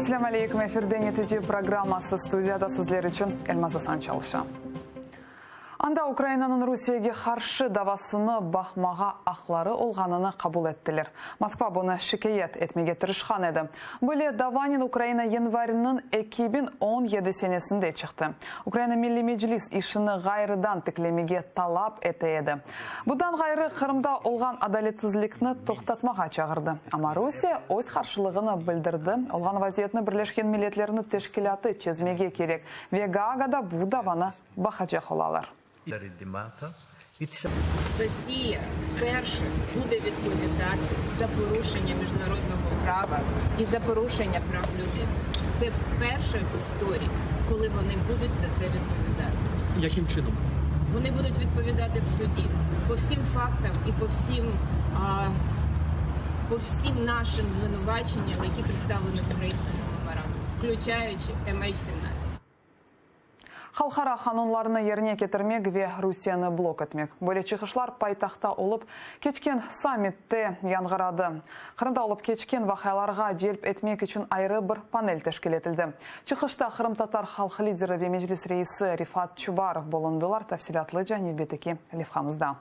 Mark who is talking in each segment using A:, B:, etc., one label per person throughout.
A: Esselâm aleyküm, efirde Netice programması, studiyada sizler içün Elmaz Asan çalışa. Anda Ukrainanıñ Rusiyege qarşı davasını baqmağa aqları olğanını qabul ettiler. Moskva bunı şikâyet etmege tırışqan edi. Böyle davanen Ukraina yanvarniñ 2017 senesinde çıqtı. Ukraina Milliy Meclis işini ğayrıdan tiklemege talap ete edi. Bundan ğayrı, Qırımda olğan adaletsizlikni toqtatmağa çağırdı. Amma Rusiye öz qarşılığını bildirdi, olğan vaziyetni Birleşken Milletlerniñ Teşkilâtı çezmege kerek ve Gaagada bu davanı baqacaq olalar.
B: Росія перше буде відповідати за порушення міжнародного права і за порушення прав людини. Це вперше в історії, коли вони будуть за це відповідати.
C: Яким чином?
B: Вони будуть відповідати в суді по всім фактам і по всім, а, по всім нашим звинуваченням, які представлені в українському меморандумі, включаючи MH17.
A: Halqara qanunlarnı yerine ketirmek ve Rusiyeni blok etmek. Böyle çıqışlar paytahtta olıp keçken sammitte yañğıradı. Qırımda olıp keçken vaqialarğa celp etmek içün ayrı bir panel teşkil etildi. Çıqışta qırımtatar halq lideri ve Meclis reisi Refat Çubarov bulundılar. Tafsilâtlıca nevbetteki levhamızda.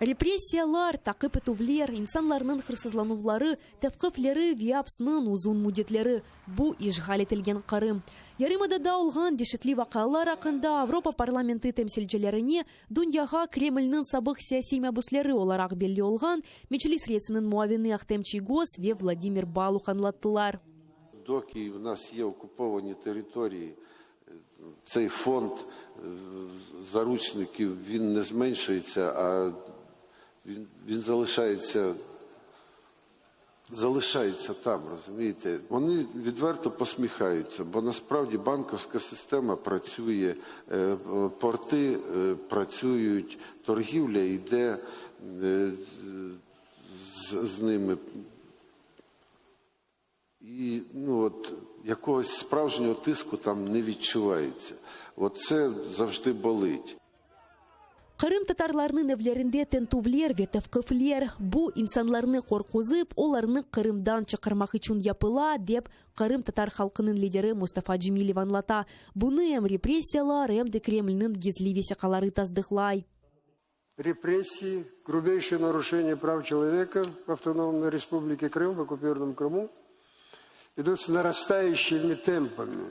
D: Repressiyalar, taqip etüvler, insanlarnıñ hırsızlanuvları, tevqifleri ve apsniñ uzun müddetleri, bu işğal etilgen Qırım. Yarımadada olğan deşetli vaqialar aqqında Avropa parlamenti temsilcilerine dünyağa Kremlniñ sabıq siyasiy mabüsleri olaraq belli olğan Meclis reisiniñ muavini Ahtem Çiygoz ve Vladimir Baluh añlattılar.
E: Doki u nas ye okupovani territoriyi, Цей фонд заручників, він не зменшується, а він, він залишається, залишається там, розумієте? Вони відверто посміхаються, бо насправді банківська система працює, порти працюють, торгівля йде з, з ними. І ну, от, якогось справжнього тиску там не відчувається. От це завжди болить.
D: Qırım tatarlarnıñ evlerinde tintüvler ve tevqifler, bu insanlarnı qorquzıp, olarnı Qırımdan çıqarmaq içün yapıla, dep qırımtatar halqınıñ lideri Mustafa Cemilev añlata. Bunı em repressiyalar, em de Kremlniñ gizli vesiqaları tasdıqlay.
F: Репрессии, грубейшие нарушения прав человека в Автономной Республике Крым, в оккупированном Крыму, идут с нарастающими темпами.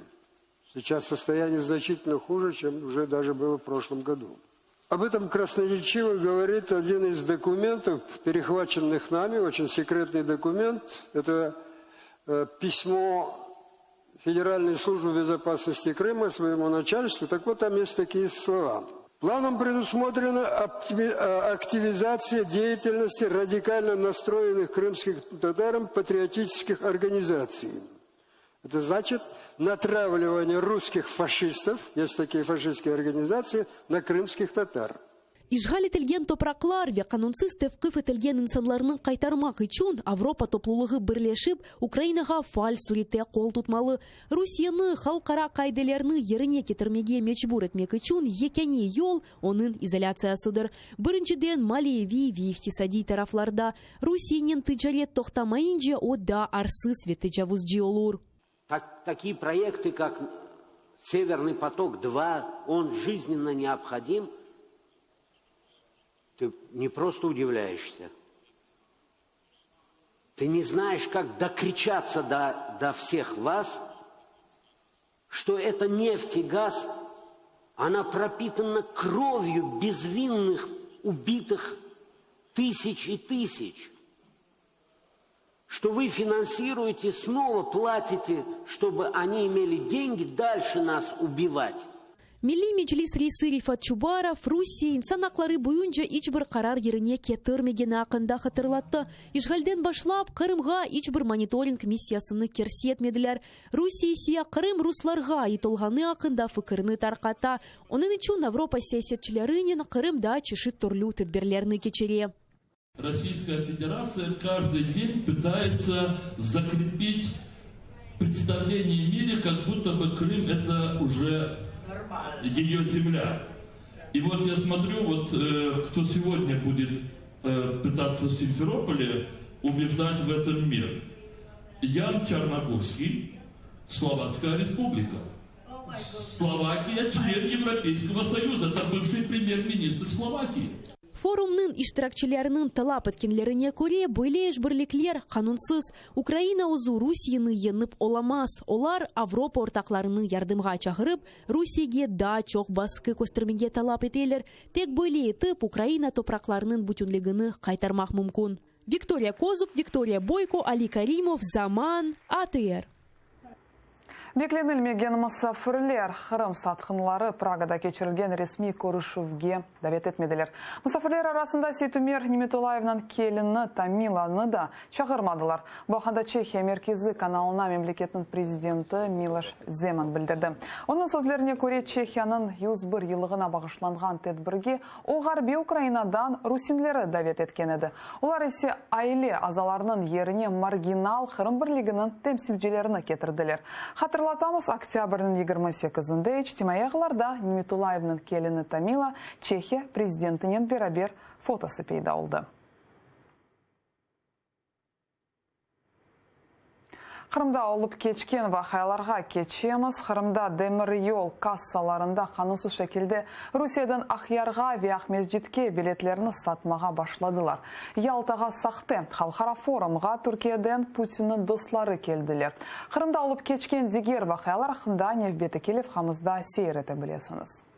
F: Сейчас состояние значительно хуже, чем уже даже было в прошлом году. Об этом красноречиво говорит один из документов, перехваченных нами, очень секретный документ. Это э, письмо Федеральной службы безопасности Крыма своему начальству. Так вот, там есть такие слова. Планом предусмотрена э, активизация деятельности радикально настроенных крымских татарам патриотических организаций. Это значит натравливание русских фашистов, есть такие фашистские организации, на крымских татар.
D: İşğal etilgen topraqlar ve qanunsız tevqif etilgen insanlarnı qaytarmaq içün Avropa toplulığı birleşip, Ukrainağa faal sürette qol tutmalı. Rusiyeni halqara qaidelerni yerine ketirmege mecbur etmek içün yekâne yol, onıñ izolâtsiyasıdır. Birinciden, maliyeviy ve iqtisadiy taraflarda. Rusiyenen ticaret toqtamayınca, o daa arsız ve tecavuzcı olur.
G: Так, такие проекты, как Северный поток-2, он жизненно необходим. Ты не просто удивляешься. Ты не знаешь, как докричаться до, до всех вас, что эта нефть и газ, она пропитана кровью безвинных убитых тысяч и тысяч. Что вы финансируете, снова платите, чтобы они имели деньги дальше нас убивать.
D: Milliy Meclis reisi Refat Çubarov, Rusiye insan aqları boyunca iç bir qarar yerine ketirmegeni aqqında hatırlattı. İşğalden başlap, Qırımğa iç bir monitoring missiyasını kirsetmediler. Rusiye ise Qırım ruslarğa ait olğanı aqqında fikirini tarqata. Onıñ içün Avropa siyasetçilerinen Qırımda çeşit türlü tedbirlerni keçire.
H: Российская Федерация каждый день пытается закрепить представление в мире, как будто бы Крым это уже ее земля. И вот я смотрю, вот э, кто сегодня будет э, пытаться в Симферополе убеждать в этом мир. Ян Чарноговский, Словацкая Республика. Словакия член Европейского Союза, это бывший премьер-министр Словакии.
D: Forumnıñ iştirakçileriniñ talap etkenlerine köre, böyle işbirlikler qanunsız. Ukraina özü Rusiyeni yeñip olamaz. Olar Avropa ortaqlarını yardımğa çağırıp, Rusiyege daa çoq basqı köstermege talap eteler. Tek böyle etip Ukraina topraqlarınıñ bütünligini qaytarmaq mümkün. Viktoriya Kozub, Viktoriya Boyko, Ali Karimov, Zaman, ATR.
A: Beklenilmegen musafirler, Qırım satqınları Pragada keçirilgen resmiy körüşüvge davet etmediler. Musafirler arasında Seytumer Nimetulayevniñ kelini Tamilanı da çağırmadılar. Bu aqta Çehiya merkezi kanalına memleketniñ prezidenti Miloş Zeman bildirdi. Onıñ sözlerine köre, Çehiyanıñ 101 yıllığına bağışlanğan tedbirge o Ğarbiy Ukrainadan rusinleri davet etken edi. Olar ise aile azalarınıñ yerine marginal Qırım birliginiñ temsilcilerini ketirdiler. Hatırlatamız, oktâbrniñ 28-inde içtimaiy ağlarda Nimetulayevniñ kelini Tamila Çehiya prezidentinen beraber fotosı peyda oldı. Qırımda olıp keçken vaqialarğa keçemiz. Qırımda demiryol kassalarında qanunsız şekilde Rusiyeden Aqyarğa ve Aqmescitke biletlerni satmağa başladılar. Yaltağa sahte halqara forumğa Türkiyeden Putinniñ dostları keldiler. Qırımda olıp keçken diger vaqialar aqqında nevbetteki levhamızda seyir ete bilesiñiz.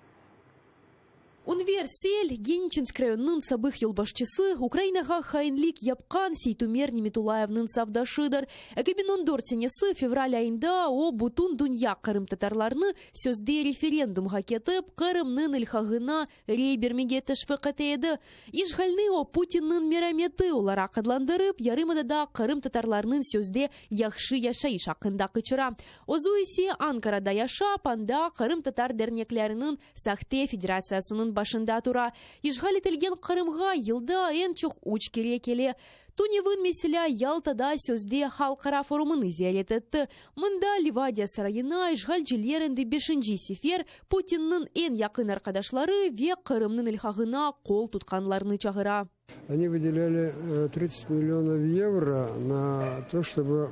D: Ünver Sel, Geniçensk rayonınıñ sabıq yolbaşçısı, Ukrainağa hainlik yapqan Seytumer Nimetulayevniñ safdaşıdır. 2014 senesi fevral ayında o, bütün dünya qırımtatarlarını sözde referendumğa ketip, Qırımnıñ ilhağına rey bermege teşviq ete edi. İşğalni o, Putinniñ merameti olaraq adlandırıp, yarımadada qırımtatarlarnıñ sözde yahşı yaşayış aqqında qıçıra. Özü ise Ankarada yaşap, anda qırımtatar dernekleriniñ Sahte federatsiyasınıñ başında tura. İşğal etilgen Qırımğa yılda eñ çoq üç kere kele. Tünevin, meselâ, Yaltada sözde halqara forumını ziyaret etti. Mında, Livadiya sarayına, işğalciler endi beşinci sefer Putinniñ eñ yaqın arqadaşları ve Qırımnıñ ilhağına qol tutqanlarnı çağıra.
F: Oni выделяли 30 миллионов евро на то, чтобы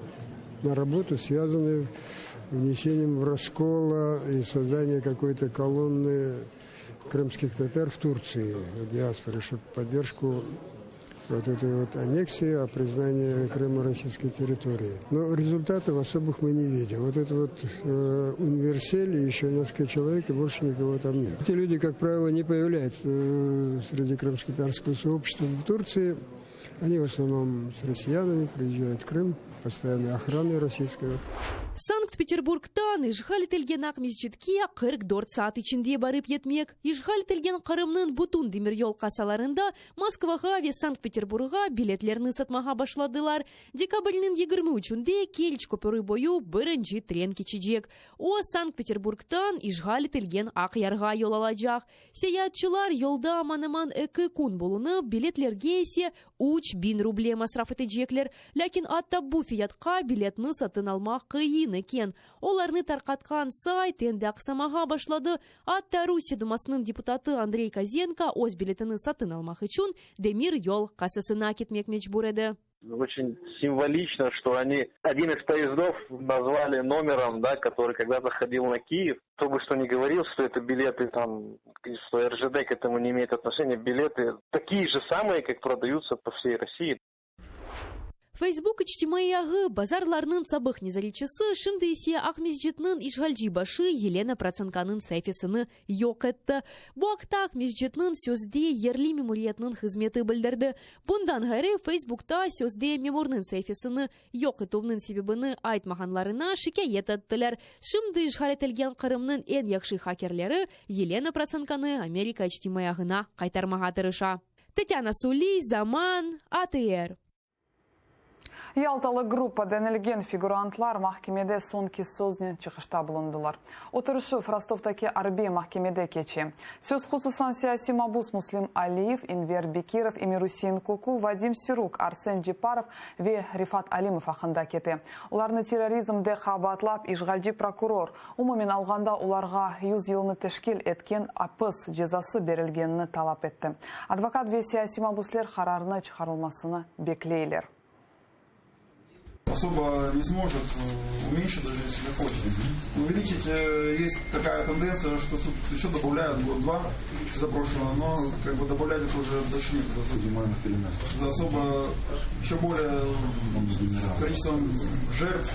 F: на работу, связанную внесением в раскола и создание какой-то колонны крымских татар в Турции, в диаспоре, чтобы поддержку вот этой вот аннексии, о признании Крыма российской территории. Но результатов особых мы не видим. Вот это вот э, универсель и еще несколько человек, и больше никого там нет. Эти люди, как правило, не появляются э, среди крымско-татарского сообщества в Турции. Они в основном с россиянами приезжают в Крым, постоянной охраной российской.
D: Sankt-Peterburgdan işğal etilgen Aqmescitke 44 saat içinde barıp yetmek, işğal etilgen Qırımnıñ bütün demiryol kassalarında Moskvağa ve Sankt-Peterburgğa biletlerni satmağa başladılar. Dekabrniñ 23-ünde Kerç köpüri boyu birinci tren keçecek. O, Sankt-Peterburgdan işğal etilgen Aqyarğa yol alacaq. Seyaatçılar yolda aman-aman eki kün bulunıp, biletlerge ise 3000 ruble masraf etecekler. Lâkin atta bu fiyatqa biletni satın almaq qıyın eken. Olarnı tarqatqan sayt endi aqsamağa başladı. Atta Rusiye Dumasınıñ deputatı Andrey Kozenko öz biletini satın almaq içün demir yol kassasına ketmek mecbur edi.
C: Очень символично, что они один из поездов назвали номером, да, который когда-то ходил на Киев. Кто бы что ни говорил, что это билеты там, что РЖД к этому не имеет отношения, билеты такие же самые, как продаются по всей России.
D: Facebook içtimaiy ağı bazarlarnıñ sabıq nezaretçisi, şimdi ise Aqmescitniñ işğalci başı Yelena Protsenkonıñ saifesini yoq etti. Bu aqta Aqmescitniñ sözde yerli memuriyetniñ hızmeti bildirdi. Bundan ğayrı, Facebookta sözde memurnıñ saifesini yoq etüvniñ sebebini aytmağanlarına şikâyet ettiler. Şimdi işğal etilgen Qırımnıñ eñ yahşı hakerleri Yelena Protsenkonı Amerika içtimaiy ağına qaytarmağa tırışa. Tatyana Suliy, Zaman, ATR.
A: Yaltalı gruppa denilgen figurantlar mahkemede soñki söznen çıqışta bulundılar. Oturışuv Rostovdaki arbiy mahkemede keçe. Söz hususan siyasiy mabus Muslim Aliyev, İnver Bekirov, Emirüsein Kuku, Vadim Siruk, Arsen Ceparov ve Refat Alimov aqqında kete. Olarnı terrorizmde qabaatlap işğalci prokuror, Umumen alğanda, olarğa yüz yılnı teşkil etken apis cezası berilgenini talap etti. Advokat ve siyasiy mabüsler qararnı çıqarılmasını bekleyler.
I: Особо не сможет уменьшить, даже если захочет. Увеличить есть такая тенденция, что суд еще добавляют год-два за прошлого, но как бы добавлять это уже дальше некуда. Уже особо еще более с количеством жертв,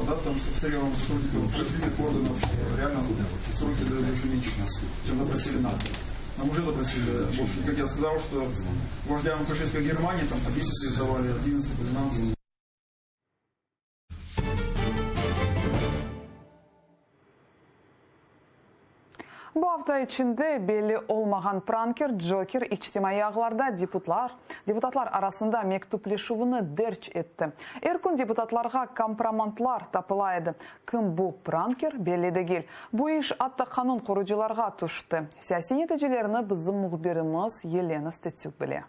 I: да, там, с обстрелом сотрудников оперативных органов, реально сроки даже меньше, чем запросили нам. Нам уже запросили больше. Как я сказал, что вождям фашистской Германии там по 10 лет давали, 11, 12.
A: Bu afta içinde belli olmağan pranker Joker içtimaiy ağlarda deputlar deputatlar arasında mektüpleşüvni derc etti. Er kün deputatlarğa kompromantlar tapıla edi. Kim bu pranker belli degil. Bu iş atta qanun qorucılarğa tüşti. Siyasiy neticelerini bizim mühbirimiz Yelena Stetsük bile.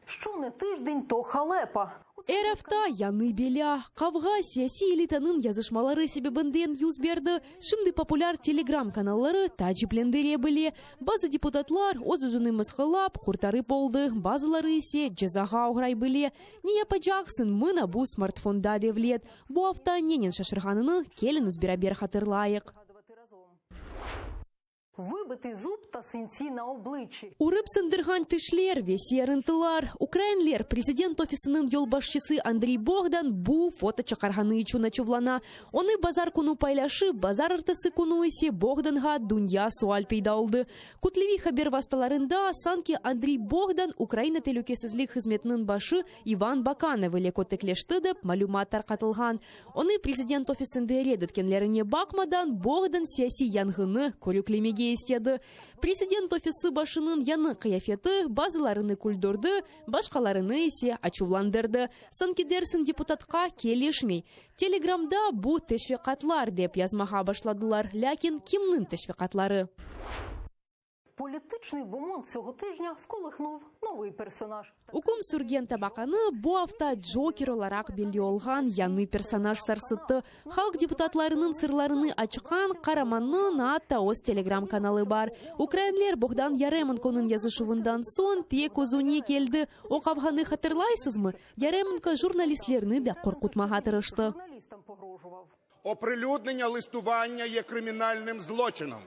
J: Що не тиждень, то халепа.
D: Er afta yañı belâ, qavğa siyasiy elitanıñ yazışmaları sebebinden yüz berdi. Şimdi populâr Telegram kanalları taaciplendire bile. Bazı deputatlar öz-özüni mısqıllap, qurtarıp oldı, bazıları ise cezağa oğray bile. Ne yapacaqsıñ, mına bu smartfonda devlet. Bu afta nenen şaşırğanını keliñiz beraber hatırlayıq.
J: Вибитий зуб та синці на обличчі.
D: Urıp sındırğan tişler ve siyarıntılar. Ukrainler Prezident ofisiniñ yolbaşçısı Andriy Boğdan bu foto çıqarğanı içün açuvlana. Onı bazar künü paylaşıp, bazarertesi künü ise Boğdanğa dünya sual peyda oldı. Kütleviy haber vastalarında sanki Andriy Boğdan Ukraina telükesizlik hızmetiniñ başı İvan Bakanov ile kötekleşti dep malümat tarqatılğan. Onı prezident ofisinde red etkenlerine baqmadan, Boğdan siyasiy yanğınnı körüklemege istedi. Prezident ofisi başınıñ yañı qıyafeti bazılarını küldürdi, başqalarını ise açuvlandırdı. Sanki dersiñ deputatqa kelişmey. Telegramda bu teşviqatlar dep yazmağa başladılar, lâkin kimniñ teşviqatları?
J: Політичний бомонд цього тижня сколихнув новий персонаж.
D: Üküm sürgen tabaqanı bu afta Joker olaraq belli olğan yañı personaj sarsıttı. Halq deputatlarınıñ sırlarını açqan qaramannıñ atta öz Telegram kanalı bar. Ukrainler Bohdan Yaremenkonıñ yazışuvından soñ tek özüne keldi. O qavğanı hatırlaysızmı? Yaremenko jurnalistlerni de qorqutmağa tırıştı.
K: Оприлюднення листування є кримінальним злочином.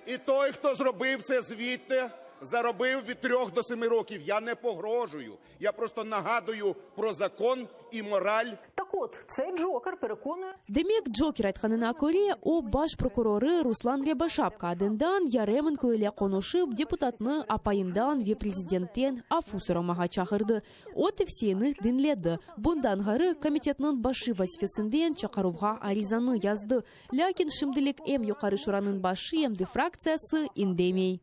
K: І той, хто зробив це звідти, заробив від трьох до семи років. Я не погрожую, я просто нагадую про закон і мораль.
J: Так от, цей Джокер переконує...
D: Demek, Joker aytqanına köre, o, baş prokurorı Ruslan Râboşapka adından Yaremenko ile qonuşıp, deputatnı apayından ve prezidentten afu soramağa çağırdı. O, tevsiyeni diñledi. Bundan ğayrı, komitetniñ başı vazifesinden çaqaruvğa arizanı yazdı. Lâkin şimdilik em Yuqarı Şuranıñ başı, em de fraktsiyası indemey.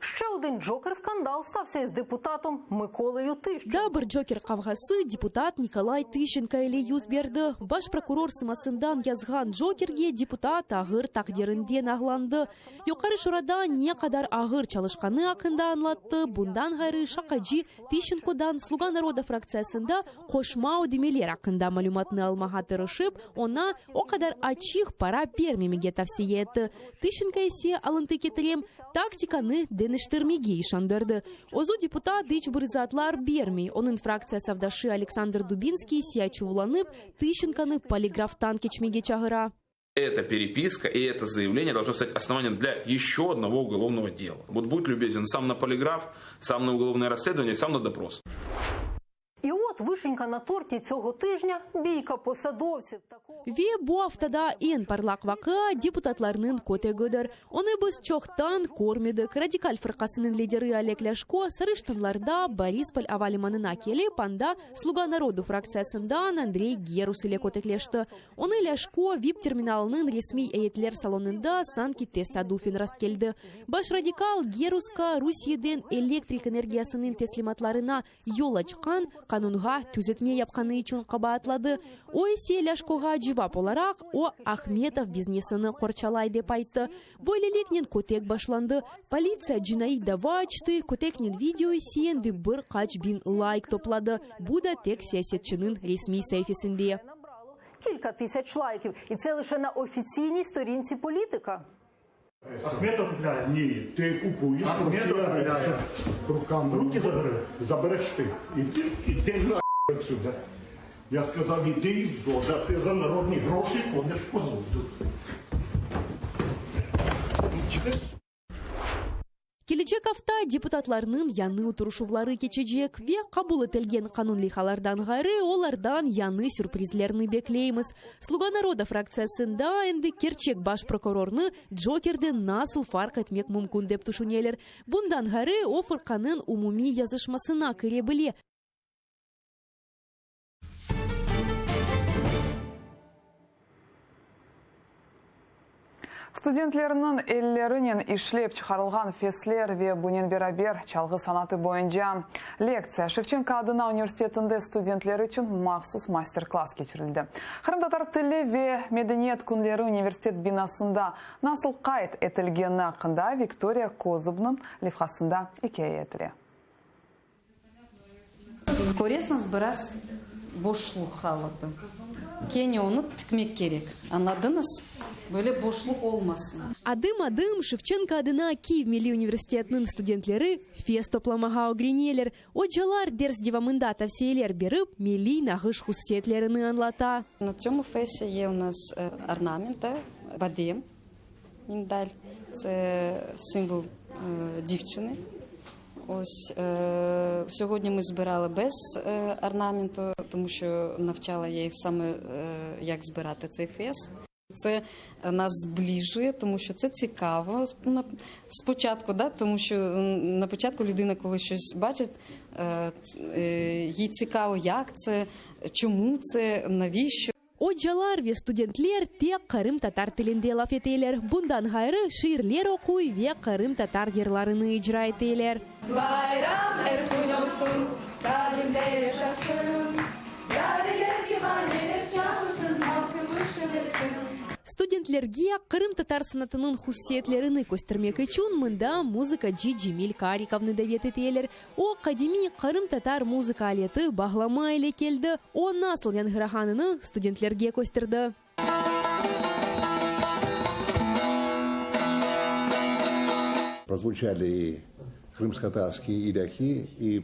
J: Ще один Джокер-скандал стався із депутатом Миколою Тищенком.
D: Daa bir Joker qavğası deputat Nikolay Tişçenko ile yüz berdi. Baş prokuror sımasından yazğan Jokerge deputat ağır taqdirinden ağlandı. Yuqarı Şurada ne qadar ağır çalışqanı aqqında añlattı, bundan ğayrı şaqacı Tişçenkodan Sluga naroda fraktsiyasında qoşma ödemeler aqqında malümatnı almağa tırışıp, oña o qadar açıq para bermemege tavsiye etti. Tişçenko ise, alıntı ketirem, taktikanı deñiştirmege işandırdı. Özü deputat iç bir izaatlar bermey, onıñ fraktsiya safdaşı Aleksandr Dubinskiy ise açuvlanıp, Tişçenkonı poligraftan keçmege çağıra.
L: Эта переписка и это заявление должно стать основанием для еще одного уголовного дела. Вот будь любезен, сам на полиграф, сам на уголовное расследование, сам на допрос.
J: І от вишенька на торті цього тижня – бійка посадовців.
D: Ve bu aftada eñ parlaq vaqia deputatlarnıñ kötegidir. Onı biz çoqtan körmedik. Radikal fırqasınıñ lideri Oleg Lâşko sarı ştanlarda Borispol ava limanına kelip, anda Sluga narodu fraktsiyasından Andrey Gerus ile kötekleşti. Onı Lâşko VIP-terminalınıñ resmiy eyetler salonında sanki tesadufen rastkeldi. Baş radikal Geruska Rusiyeden elektrik energiyasınıñ teslimatlarına yol açqan qanunğa tüzetme yapqanı içün qabaatladı. O ise Lâşkoğa cevap olaraq, o, Ahmetov biznesini qorçalay dep ayttı. Böyleliknen kötek başlandı. Politsiya cinaiy dava açtı, kötekniñ video ise endi bir qaç biñ layk topladı, bu da tek siyasetçiniñ resmiy saifesinde.
J: Кілька тисяч лайків. І це лише на офіційній сторінці політика.
M: Ахметов купляє?
N: Ні, ти купуєш,
M: Ахметов
N: Росія
M: купляє.
N: руками.
M: Руки забери.
N: Забереш ти. Іди, іди на. Отсюда. Я сказав, іди із ЗОЖа, ти за народні гроші ходиш по ЗОЖу.
D: Kelecek afta deputatlarnıñ yañı oturışuvları keçecek ve qabul etilgen qanun leyhalardan ğayrı olardan yañı sürprizlerni bekleymiz. Sluga naroda fraktsiyasında endi kerçek baş prokurornı Jokerden nasıl farq etmek mümkün dep tüşüneler. Bundan ğayrı o fırqanıñ umumiy yazışmasına kire bile.
A: Studentlerniñ ellerinen işlep çıqarılğan fesler ve bunen beraber çalğı sanatı boyunca lektsiya Şevçenko adına universitetinde studentler içün mahsus master-klass keçirildi. Qırımtatar tili ve medeniyet künleri universitet binasında nasıl qayd etilgeni aqqında Viktoriya Kozubnıñ levhasında ikâye etile.
O: Köresiñiz, biraz boşluq qaldı. Kene onı tikmek kerek, añladıñız? Böyle boşluq olmasın.
D: Adım-adım Şevçenko adına Kiyev milliy universitetiniñ studentleri fes toplamağa ögreneler. Ocalar ders devamında tavsiyeler berip, milliy nağış hususiyetlerini añlata.
O: Na tsьomu fesi ye u nas ornament, badem, mindal, tse simvol divçini. Ось сьогодні ми збирали без орнаменту, тому що навчала я їх саме, як збирати цей фес. Це нас зближує, тому що це цікаво спочатку, да? Тому що на початку людина, коли щось бачить, їй цікаво, як це, чому це, навіщо.
D: Ocalar ve studentler tek qırımtatar tilinde laf eteler. Bundan ğayrı, şiirler oquy ve qırımtatar yırlarını icra eteler.
P: Bayram er kün olsun, daim de yaşasın, Dariler, kevaneler çalsın, halqımız şeñlensin.
D: Studentlerge qırımtatar sanatınıñ hususiyetlerini köstermek içün mında muzıkacı Cemil Karikovnı davet eteler. O, qadimiy qırımtatar muzıka aleti bağlama ile keldi. O, nasıl yañğırağanını studentlerge kösterdi.
Q: Прозвучали и крымскотатарские ilâhi, и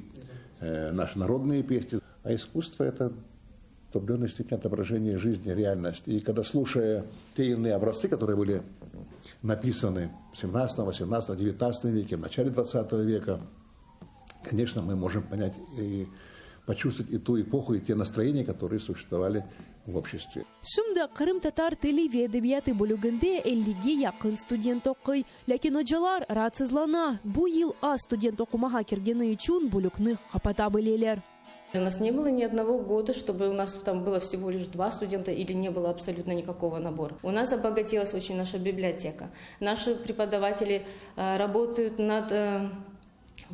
Q: наши народные песни. А искусство это в определенной степени отображение жизни, реальности. И когда, слушая те или иные образцы, которые были написаны в 17, 18, 19 веке, в начале 20 века, конечно, мы можем понять и почувствовать и ту эпоху, и те настроения, которые существовали в обществе.
D: Şimdi qırımtatar tili ve edebiyatı bölüginde ellige yaqın student oquy. Lâkin ocalar raatsızlana, bu yıl az student oqumağa kirgeni içün bölükni qapata bileler.
R: U nas ne bylo ni odnogo goda, çtoby u nas tam bylo vsego liş dva studenta ili ne bylo absolyutno nikakogo nabora. U nas obogatилась oçen naşa biblioteka. Naşi prepodavateli rabotayut nad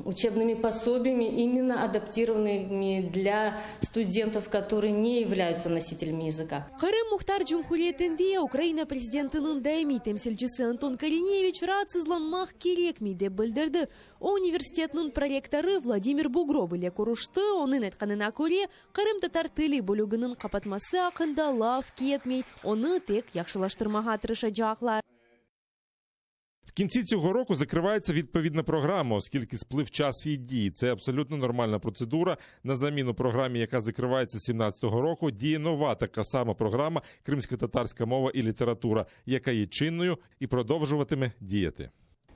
R: učebnymi posobiyami, imenno adaptirovannymi dlya studentov, kotorye ne yavlyayutsya nositelyami yazıka.
D: Qırım Muhtar Cumhuriyetinde Ukraina prezidentiniñ daimiy temsilcisi Anton Korineviç raatsızlanmaq kerekmey, dep bildirdi. O, universitetniñ prorektorı Vladimir Bugrov ile körüşti, onıñ aytqanına köre, qırımtatar tili bölüginiñ qapatması aqqında laf ketmey, onı tek yahşılaştırmağa tırışacaqlar.
S: В кінці цього року закривається відповідна програма, оскільки сплив час її дії. Це абсолютно нормальна процедура. На заміну програмі, яка закривається 17-го року, діє нова така сама програма Кримськотатарська мова і література, яка є чинною і продовжуватиме діяти.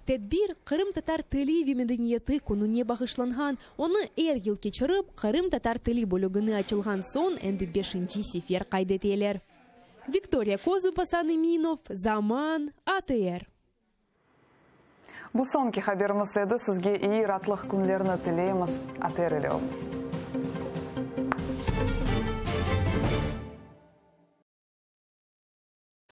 D: Tedbir Qırımtatar tili ve medeniyeti kününe bağışlanğan. Onı er yıl keçirip, qırımtatar tili bölügini açılğan soñ endi beşinci sefer qayd eteler. Viktoriya Kozub, Asan Eminov, Zaman, ATR.
A: Bu soñki haberimiz edi. Sizge eyi raatlıq künlerini tileymiz. ATR ile oluñız.